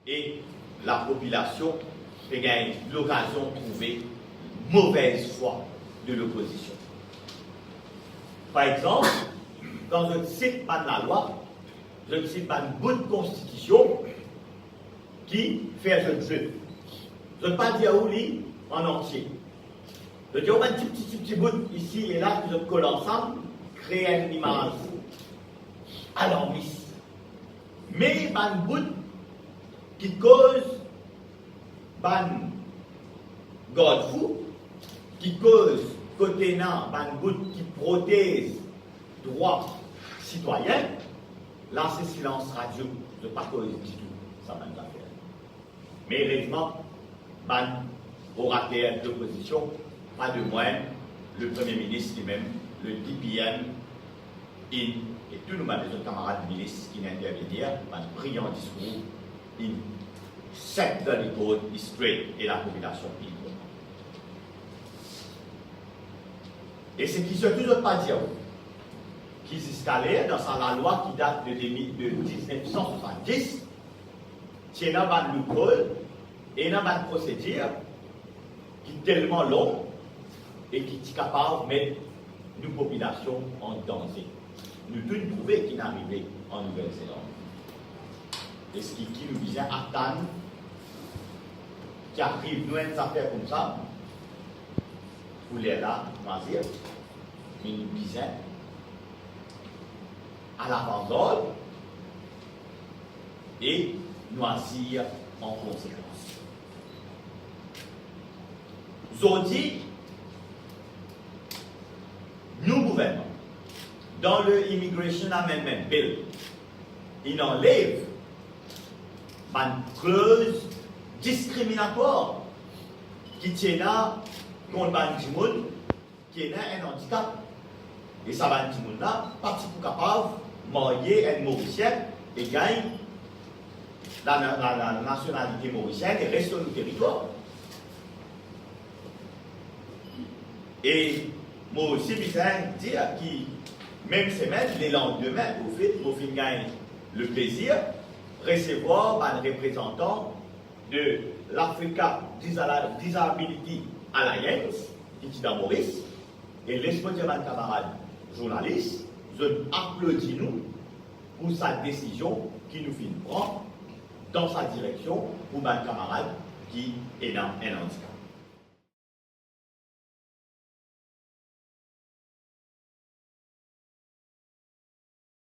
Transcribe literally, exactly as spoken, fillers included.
E lapopilasion pe gagn lokazion trouve movez fwa de lopozision. Par exanp, kan zot sit bann lalwa, zot sit bann bout konstitision ki fer zot ze. Zot pa dir ou li an antie. Zot dir ou bann tipti, tipti bout isi e la ki zot kol ansam, kre enn imaz alarmis. Me bann bout ki koz bann gardfou, ki koz kot ena bann bout ki protez drwa sitwayin, la se silans radio, zot pa koz ditou sa bann zafer. Me erezman, bann orater lopozision, pa de mwin, le Premie Minis limem, le D P M, inn, e tou nou bann lezot kamarad minis ki inn intervenir, bann briyan diskour, inn set the record straight e lapopilasion inn kontan. E seki sirtou zot pa dir, ki ziska ler, dan sa lalwa ki dat de demi-, de diznef san swasanndis, ti ena bann loophole, ena bann prosedir ki telman long e ki ti kapav met nou popilasion an danze. Nou tou inn trouve ki inn arive an Nouvel Zeland. Eski ki nou bizin atann ki ariv nou enn zafer koumsa pou lerla nou azir? Me nou bizin al avangard e nou azir an konsekans. Zordi, nou gouvernman, dan le Immigration Amendment Bill, inn anlev bann kloz diskriminatwar ki ti ena kont bann dimoun ki ena enn andikap. E sa bann dimoun la pa ti pou kapav marye enn Morisien e gagn la, la, la, la nasionalite morisienn e res lor nou teritwar. E mo osi bizin dir ki mem semenn, lelandime, anfet, mo finn gagn leplezir resevwar bann reprezantan de l'Africa Disala-, Disability Alliance, ki ti dan Moris, e les mo dir bann kamarad zournalis, zot aplodi nou pou sa desizion ki nou finn pran dan sa direksion pou bann kamarad ki ena enn andikap.